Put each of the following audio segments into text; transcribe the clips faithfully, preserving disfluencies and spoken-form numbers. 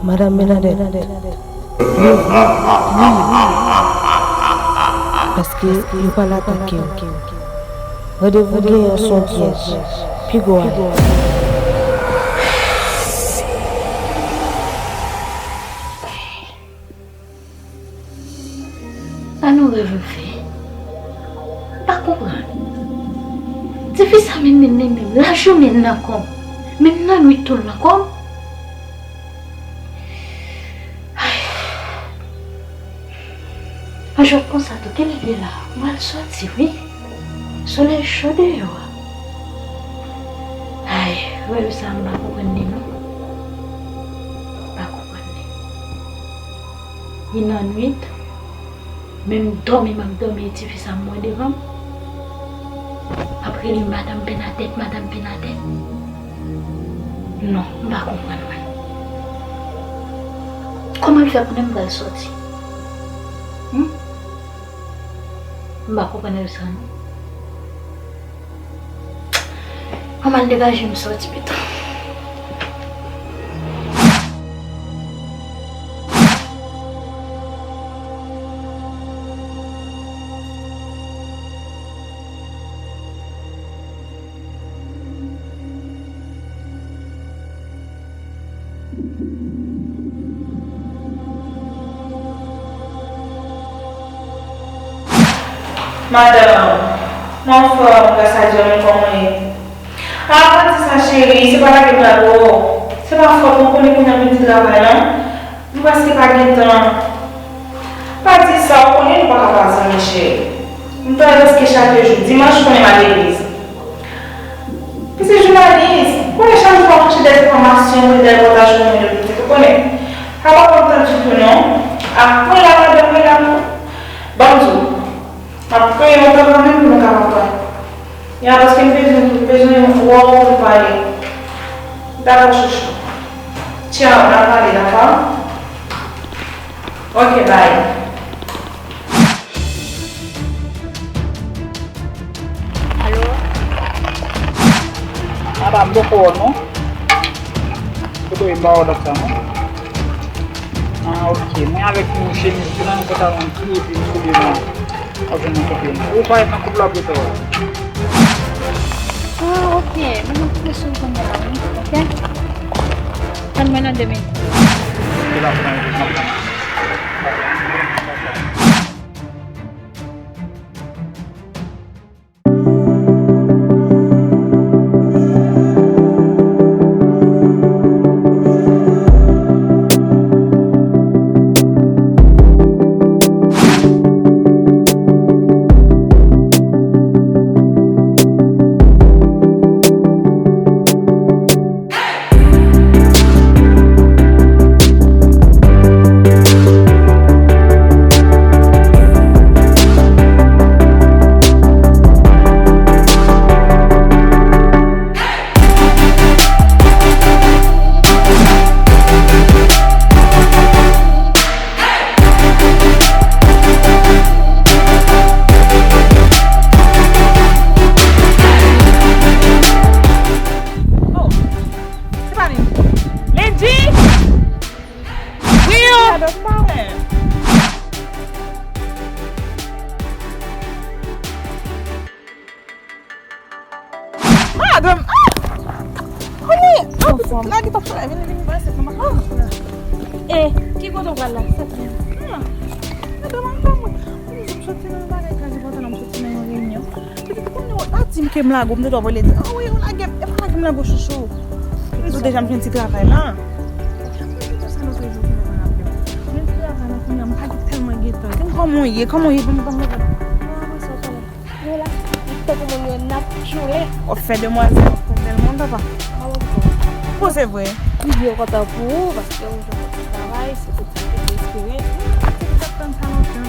Madanm Bènadèt, leve, wi, wi, paske yo pral atake w. Randevou genyen an se yon pyèj. Piga w ale. Sa nou reve fè? M pa konprann. Tifi sa mennen m, mennen m, lajounen l nan kò m, menm nan nwit tou l nan kò m. Ay. An jwèt konsa tou, kilè l ye la? M pral soti, wi. Solèy cho deyò a. Ay, rèv sa m pa konprann li non. M pa konprann li. Li nan nwit, menm dòmi m ap dòmi, e tifi sa m wè devan m. M ap rele madanm Bènadèt, madanm Bènadèt. Non, m pa konprann mwen. Kòman l fè konnen m pral soti? Hmm? M pa konprann rèv sa non. An m al degaje m soti pito. Madanm, m anfòm, gras a Dye, men kòman w ye? A, pa di sa, cheri, se pa lage m lage w. Se pa fòt mwen, konnen kounye a m vin di travay la. M prèske pa gen tan. Pa di sa, ou konnen nou pa ka pa zanmi, cheri. M travay prèske chak jou. Dimanch, ou konnen m al legliz. Pitit jounalis, ou konnen chak jou w ap chèche dèzenfòmasyon, pou dèyè pòtaj pou moun yo pitit, ou konnen. Sa pa kontan ditou non. A, mwen la, madanm, mwen la pou. Ban m di w. M ap kreye yon tan kanmenm pou nou ka papa. Ya, paske m bezwen, m bezwen yon wòw pou nou pale. Dakò, chouchou. Tchao, n a pale, dakò? Ok, bye. Alo? Madanm, m poko wè w non. Kote w ye, m pa wè w dòk sa non. Ah, ok. Mwen avèk yon chemiz blan, yon pantalon gri, epi yon soulye nwa. W ap jwenn mwen kote m. Ou parèt nan koup la pito. Ah, ok. Mwen nan koup sou kounye a, wi. Ok? Tann mwen nan de minit. Ok, la, pran, m ap pran. Oh, se pa li. Lady! Wi, yo! Madanm, m pa wè. Madanm, ah! Kòman? Ah, pitit, lage tòp sou la, vini, vini, vini, se kòman? Eh, ki kote w pral la? Ah, madanm, an pa mwen. Mwen di m soti nan bagay kraze pòtay la, m soti nan yon reyinyon. Pitit, kounye a w pa di m ke m lage w, m te dwe voye di, ah wi, ou lage m, e pa lage m lage w chouchou. M di w deja m jwenn ti travay la. M di w sa lòt jou pou mwen raple w. Jwenn ti travay la, kounye a m pa gen tèlman gen tan. Kòman w ye? Kòman w ye? Ban m, ban m nouvèl. Mwen avanse w konnen. Nou la, li tankou moun yo n ap tchoule. W ap fè demwazèl, w ap fè bèl moun, papa. Poze vre. M byen kontan pou ou, paske ou jwenn yon ti travay, se pou sa ke m espere. Se pou sa k tann sa lontan.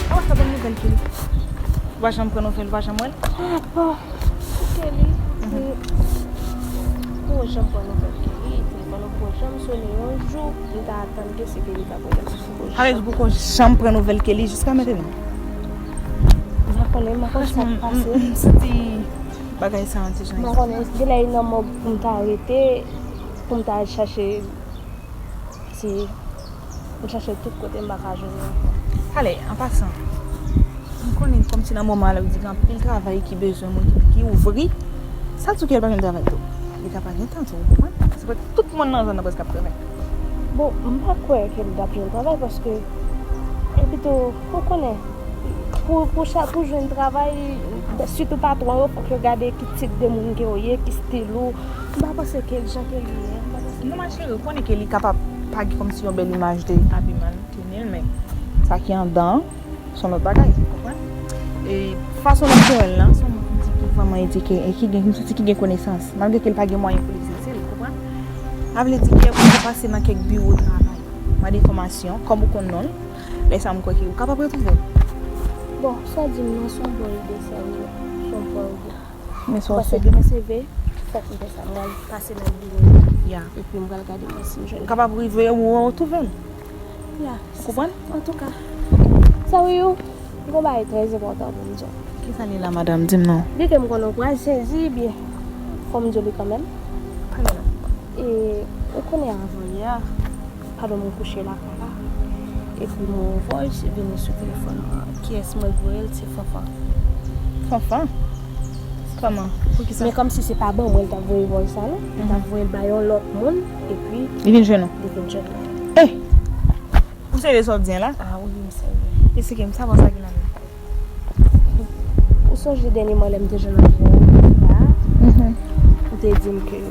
Awa sa, ban m nouvèl Kelly. Ou pa janm pran nouvèl, ou pa janm wè l? Bon, Kelly, m poko janm pran nouvèl Kelly, telefòn nan poko janm sone yon jou, m ta atann ke se Kelly k ap rele m sou poko janm. Sa vle di ou poko janm pran nouvèl Kelly jiska mentnan? M pa konnen, m pa konn sa k pase. Franchman, m, m, m santi bagay sa yon ti jan ekstrèm. M pa konnen, genlè e nan mòg pou m ta rete, pou m ta al chache. Si m chache tout kote, m pa ka jwenn li ankò. Ale, an pasan, m konnen kòmsi nan moman an la, ou di gen anpil travay ki bezwen moun ki, ki ouvri. Sa di w ke l pa jwenn travay tou. Li ka pa gen tan tou, ou konprann? Se pa tout moun nan zòn nan prèske k ap travay. Bon, m pa kwè ke l t ap jwenn travay paske, e pito, ou konnen, pou, pou, cha- pou jwenn travay, sitou patwon yo, fòk yo gade ki tip de moun ke w ye, ki stil ou. M pa panse ke l jan ke l ye a, m pa panse. Non, ma chérie, ou konnen ke li kapab pa gen kòmsi yon bèl imaj de abiman l, teni l, men sa ki anndan an, se yon lòt bagay, ou konprann? E fason l ap jere l lan, se yon moun ki vrèman edike e ki gen, m santi ki gen konesans, malgre ke l pa gen mwayen pou l egzèse l, ou konprann? Sa vle di ke pou mwen pase nan kèk biwo travay, mande enfòmasyon, kòm ou konn non l, lè sa a m kwè ke ou kapab retwouve l. Bon, sa w di m nan, se yon bon ide sa, wi. Se yon bon ide. Men sa w fè. Paske demen se ve, fòk m fè sa. M pral pase nan biwo yo. Ya. Epi m pral gade pou si m jwenn. Ou kapab rive ou retwouve l. Ya. Ou konprann? Antouka, sa wi, ou gon bagay trè enpòtan pou m di w. Kisa li la, madanm? Di m non. Byen ke m konnen w pral sezi, byen, fò m di w li kanmenm. Pale non. E, ou konnen avan yè, pandan mwen kouche lakay la, epi mwen wè yon voice vini sou telefòn mwen. Kiyès mwen voye l? Se Fanfan. Fanfan? Kòman? Poukisa? Men kòmsi se pa ban mwen l t ap voye voice sa non. Li t ap voye l ba yon lòt moun, epi li vin jwenn ou. Li vin jwenn mwen. Eh! Ou serye sa w ap di an la? Ah wi, m serye. Esplike m sa, bon, sa gen ladan l? Ou sonje dènyèman lè m te jwenn avè w la, ou te di m ke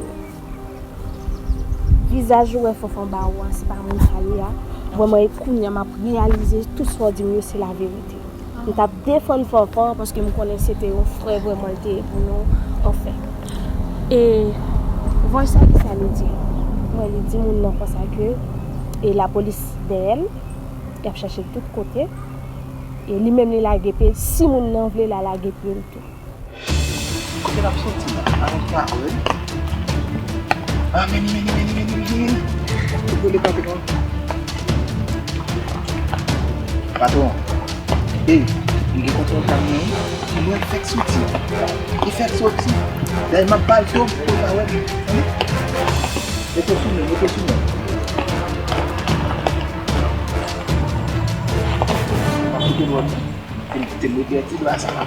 vizaj ou wè Fanfan ba ou a, se pa moun sa ye a. Vrèman, e kounye a m ap reyalize tout sa w di m yo, se laverite. M t ap defann Fanfan paske m konnen se te yon frè vrèman l te ye pou nou. Anfen. E voice sa, kisa li di? Mwen, li di moun nan konsa ke e lapolis dèyè l, y ap chèche l tout kote. E li menm li lage pye l, si moun nan vle l a lage pye l tou. Kote n ap soti la? Avèk pa, wi. Ah, meni, meni, meni, meni, meni. Ou rele patwon. Patwon. Ey, m gen kontwòl kamyon an. Mwen fèk soti. Li fèk soti. Dayè m ap ba l do pou l pa wè m. Tande? Mete w sou mwen, mete w sou mwen. M ap kite dwòt. Te, te mete ti dwa sa la.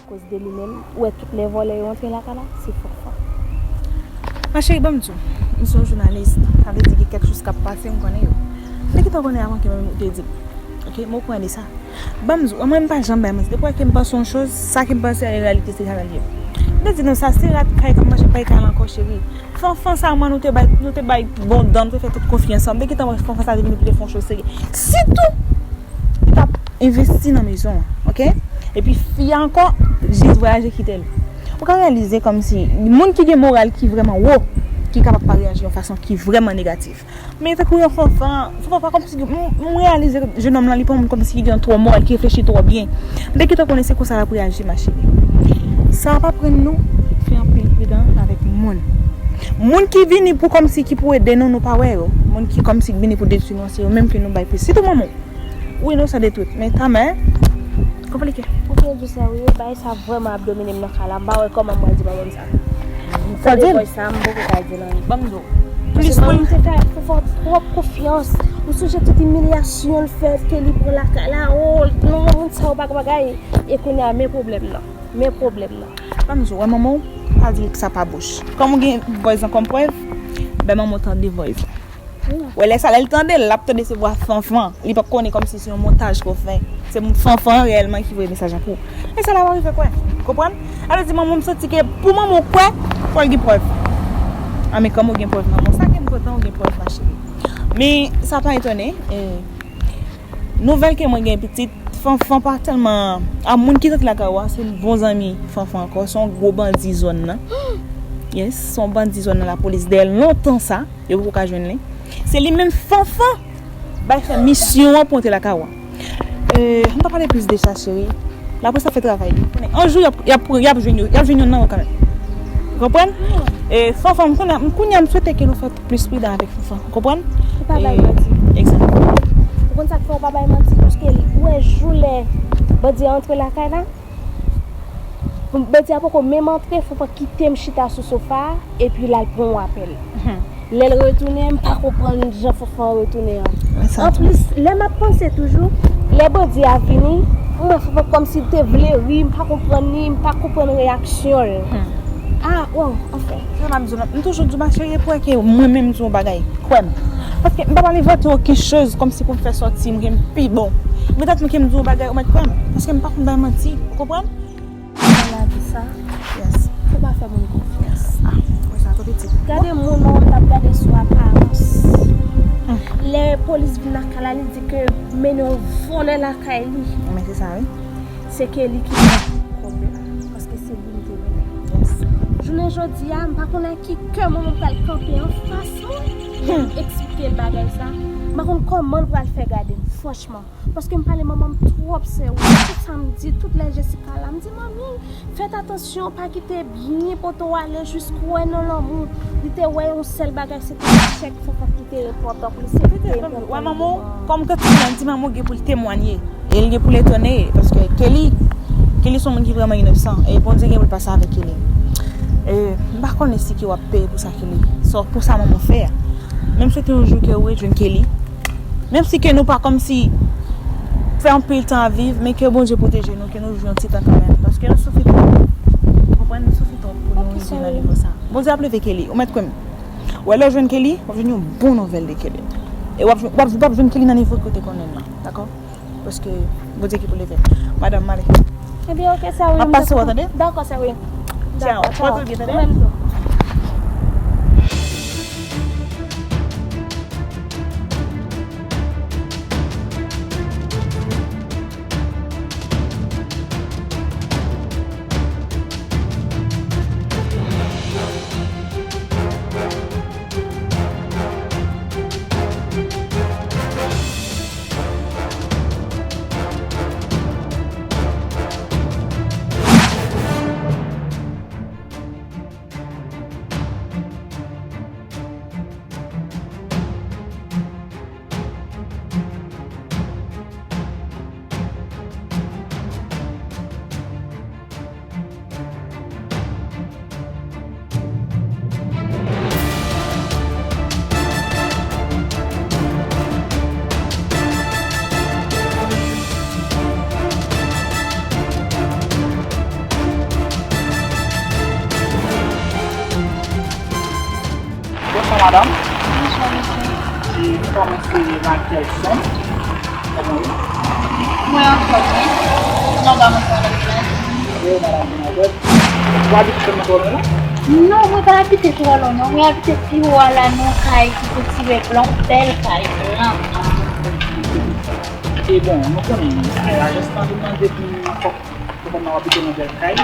Akoz de li menm, ou wè tout lè vòlè yo antre lakay la, se Fanfan. Ma chérie, ban m di w, m se yon jounalis, sa vle di gen kèk choz k ap pase, m konnen yo. Depi tan konnen avan ke menm ou te di m. Ok, m okouran de sa. Ban m di w, mwen m pa janm bay manti. Depi w wè ke m panse yon choz, sa ke m panse an reyalite se sa l ye. M te di nou sa, se rat kay k ap manje pay kay la ankò, cheri. Fanfan sa, mwen, nou te bay, nou te bay bon dan, nou te fè tout konfyans lan. M te gentan wè Fanfan sa te vini pou te fè yon choz serye. Sitou, li t ap envesti nan mezon an, ok? Epi fi a ankò, jis vwayaje kite l. Ou ka reyalize kòmsi moun ki gen moral ki vrèman wo, ki kapab pa reyaji yon fason ki vrèman negatif. Men tankou yon Fanfan, Fanfan pa kòmsi, m, m reyalize jenòm lan, li pa yon moun kòmsi ki gen twò moral, ki reflechi twò byen. M te gentan konnen se konsa l ap reyaji, ma chérie. Sa ap aprann nou, fè anpil pridan avèk moun. Moun ki vini pou kòmsi ki pou ede nou, nou pa wè yo. Moun ki kòmsi vini pou detwi nou, se yo menm ke nou bay plis. Sitou manman w. Ou inosan de tout, men kanmenm, konplike. Ou byen di sa wi, bagay sa vrèman ap domine m nan kay la. M pa wè kòman m pral di manman m sa. Sa de vòy sa, m poko ka di l anyen. Ban m di w. Plis moun te fè Fanfan twòp konfyans. Ou sonje tout imilyasyon l fè ke li pran lakay la. Oh, non, moun sa yo pa gen bagay. E kounye a, men pwoblèm nan. Men pwoblèm nan. Ban m di w, wè manman w, pa di l sa pa bouch. Kòm ou gen vòy sa kòm prèv, bay manman w tande vòy sa. Wè lè sa, lè l tande l, l ap tande se vwa Fanfan. Li p ap konnen kòmsi se yon montaj ke w fè. Se Fanfan reyèlman ki voye mesaj lan pou ou. Men sa la pa rive kwè. Konprann? Sa vle di manman m santi ke pou manman w kwè, fò l gen prèv. A men kòm ou gen prèv manman, sa ke m kontan ou gen prèv, ma chérie. Men sa pa etone, e, nouvèl ke mwen gen pitit, Fanfan pa tèlman. A, moun ki t antre lakay ou a, se bon zanmi Fanfan ankò. Se yon gwo bandi zòn nan. Yes, se yon bandi zòn nan, lapolis dèyè l lontan sa. Yo poko ka jwenn li. Se li menm Fanfan bay fè misyon an pou antre lakay ou a. Euh, m pa pale plis de sa, cheri. Lapolis ap fè travay li. Konnen, yon jou, y ap, y ap, y ap jwenn yo. Y ap jwenn youn nan yo kanmenm. Ou konprann? E, Fanfan, m konnen, m kounye a, m swete ke nou fè plis pridan avèk Fanfan. Ou konprann? Ou pa bay manti. Egzakteman. Ou konn sa k fè ou pa bay manti? Paske ou wè jou lè bandi a antre lakay la, bandi a poko menm antre, Fanfan kite m chita sou sofa a, epi l al pran yon apèl. Lè l retounen, m pa konprann jan Fanfan retounen an. Anplis, lè m ap panse toujou, lè bandi a vini, m wè Fanfan kòmsi l te vle ri, m pa konprann li, m pa konprann reyaksyon l. Ah, oh, anfen. Sa m ap di w, m toujou di w, ma chérie, pou wè ke mwen menm m di w yon bagay, kwè m. Paske m pa pral envante okenn choz kòmsi pou m fè sòti mwen ke m pi bon. Men tankou ke m di w yon bagay, ou mèt kwè m. Paske m pa konn bay manti, ou konprann? Nan lavi sa, fò pa fè moun konfyans. Ah, wè sa, twò piti. Gade moun nan, w t ap gade sou aparans. Lè polis vin lakay la, li di ke mennen yon vòlè lakay li. Men se sa, wi. Se ke li ki pran kòb la, paske se li m te mennen. Jounen jodi a, m pa konn ak ki kè manman m pral kanpe anfas mwen, pou m eksplike l bagay sa. M pa konn kòman l pral fè gade m, franchman. Paske m pale manman m twòp serye. Tout sa m di, tout lè Jessica la, m di, "Manmi, fèt atansyon, pa kite byen pote w ale, jis kwè nan lanmou." Li te wè yon sèl bagay, se te echèk Fanfan ki te enpòtan pou li. Se li ki te enpòtan. Wè, manman w, kòm kantite an di, manman w gen pou l temwanye. E l gen pou l etone, paske Kelly, Kelly se yon moun ki vrèman inosan. E Bondye gen pou l pase avèk Kelly. E m pa konnen si ke w ap peye pou sa Kelly. Sa, pou sa manman w fè a. Men m swete yon jou ke w rejwenn Kelly. Menm si ke nou pa kòmsi fè anpil tan ap viv, men ke Bondye pwoteje nou, ke nou viv yon ti tan kanmenm. Paske nou soufri twòp. Ou konprann, nou soufri twòp pou nou rive nan nivo sa. Bondye ap leve Kelly, ou mèt kwè m. Ou wè lè w jwenn Kelly, w ap jwenn yon bon nouvèl de Kelly. E w ap, w ap, w ap jwenn Kelly nan nivo ke w te konnen l lan, dakò? Paske Bondye ki pou leve l. Madanm, m ale. Ebyen, oke, sè Will. M ap pase wè, tande? Dakò, sè Will. Tchao. Dakò, tchao. Pòte w byen, tande? Ou menm tou. Bonswa, madanm. Bonswa, mesye. E, kòman se Raquelson? Kòman ou ye? Mwen anfòm, wi. Kòman ou ye, madanm Bernadette? Ou abite kòman twò lwen la? Non, mwen pa abite twò lwen, non. Mwen abite pi wo a la, nan kay ki koultivè blan, bèl kay blan. E bon, nou konnen, e, ajans lan te mande pou nou fòk Ou konn w abite nan bèl kay,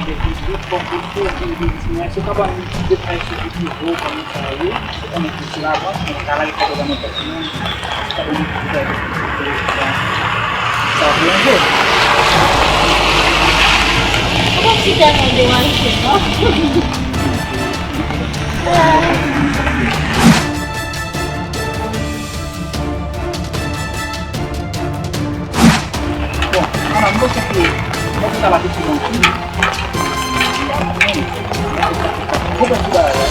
epi tout bon kote, epi li di mwen, si w ka ban m detay sou ki nivo kòman sa ye, ou konnen ki sou lavans, mwen pa ka lage kado ba nenpòt moun, si w ka ban m detay sou ki nivo, sa ap ranje. Ou pa ti tèlman deranje, non? Bon, madanm, mwen panse ke mwen sa la te pi lontan. Mwen panse bagay la.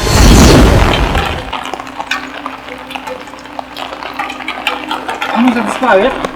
An nou sa disparèt.